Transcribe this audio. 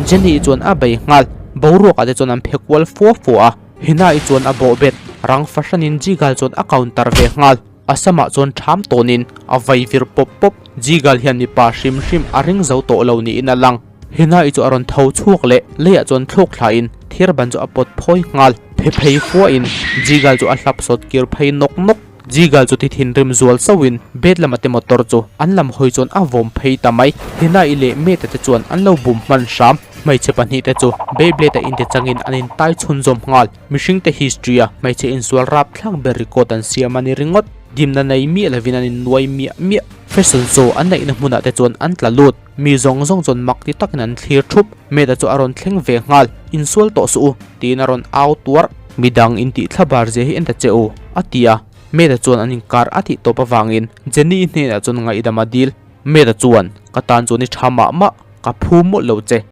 Jenny-i chuan a bei nghal. Boruakah te chuan an phe kual fua fua a, Hina-i chuan a bawh bet. Rang fahranin Jigal chuan a counter ve nghal. A samah chuan ṭham tawnin a vai vir pawp pawp. Jigal hian mipa hrim hrim a ring zo tawh lo niin a lang. Hina-i chu a rawn tho chhuak leh leiah chuan thluk thlain thir ban chu a pawt phawi nghal. Phe phei fuahin Jigal chu a hlap sawt kir phei nawk nawk. Jigal chu ti thinrim zual sauhin bed lama te motor chu an lam hawi chuan a vawm phei ta mai. Hina-i leh Meta te chuan an lo bum hman hram. Hmeichhe pahnihte chu Beyblade a inti changin an intai chhunzawm nghal. Mihringte history-a hmeichhe insual rapthlak ber record an siam a ni ringawt. Dimna nei miah lovin an innuai miah miah. Fashion show an neihna hmunah te chuan an tla lut. Mi zawng zawng chuan mak ti takin an thlir thup. Meta chu a rawn thleng ve nghal. Insual tawh suh u, tiin a rawn au tuar. Midang intih thla bar zia hi en ta che u, a ti a. Meta chuan an inkar a tih tawp avangin Jenny-i hnenah chuan ngaihdam a dil. Meta chuan, Ka tan chuan i tha mah mah, ka phu mawlh lo che.